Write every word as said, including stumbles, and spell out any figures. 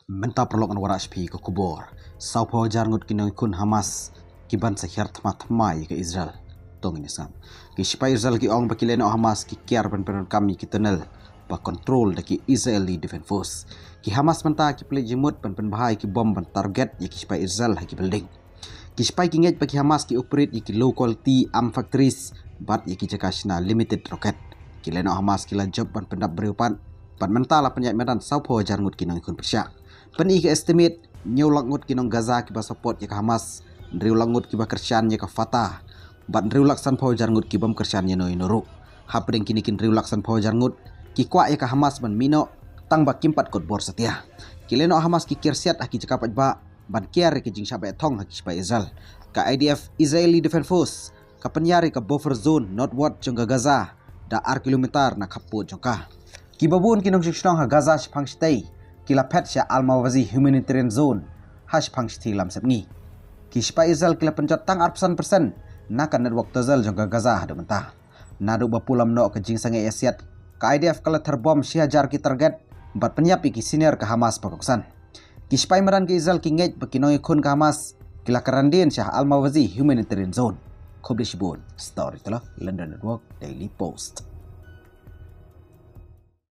Mynta paralok ngan wanrah sha phi ka khubor. Sawphew hajar ngut ki nongïakhun Hamas ki ban sa hiar thma thma ïa ka Israel. To ngin ïa sngap. Ki sipai Israel ki ong ba ki lehnoh Hamas ki kiar ban pyndonkam ïa ki tunnel ba control da ki Israeli Defense Force. Ki Hamas mynta ki plie jingmut ban pynbha ïa ki bom ban target ïa ki sipai Israel ha ki building. Ki sipai ki ngeit ba ki Hamas ki operate ïa ki low quality arm factories bad ïa ki jaka shna limited rocket. Ki lehnoh Hamas ki la jop ban pyndap briew pat, bad mynta la pynïaid madan sawphew hajar ngut ki nongïakhun pyrshah. Pyn-i ka estimate, hynñiew lak ngut ki nong Gaza kiba support ïa ka Hamas, hynriew lak ngut kiba kyrshan ïa ka Fatah, bad hynriew lak sanphew hajar ngut ki bym kyrshan ïano ïano ruh. Hapdeng kine ki hynriew lak sanphew hajar ngut, ki kwah ïa ka Hamas ban mih noh, tang ba kim pat kot bor satia. Ki lehnoh Hamas ki kiar siat ha ki jaka paidbah ban kiar ïa ka jingshah beh thong ha ki sipai Israel. Ka I D F, Israeli Defense Force, ka pynïar ïa ka buffer zone northward jong ka Gaza da ar kilometer na khappud jong ka. Kiba bun ki nongshong shnong ha Gaza shaphang shatei ki la phet sha Al-Mawazi Humanitarian Zone ha shaphang shithi lamsepngi. Ki sipai Israel ki la pynjot tang arphew san percent na ka network tunnel jong ka Gaza haduh mynta. Naduh ba pulam noh ka jingsangeh ïasiat, ka I D F ka la ther bom shi hajar ki target bad pynïap ïa ki senior ka Hamas ba kongsan. Ki sipai madan ka Israel ki ngeit ba ki nongïakhun ka Hamas ki la kyndit sha Al-Mawazi Humanitarian Zone. Khublei shibun. Storyteller, London Network, Daily Post.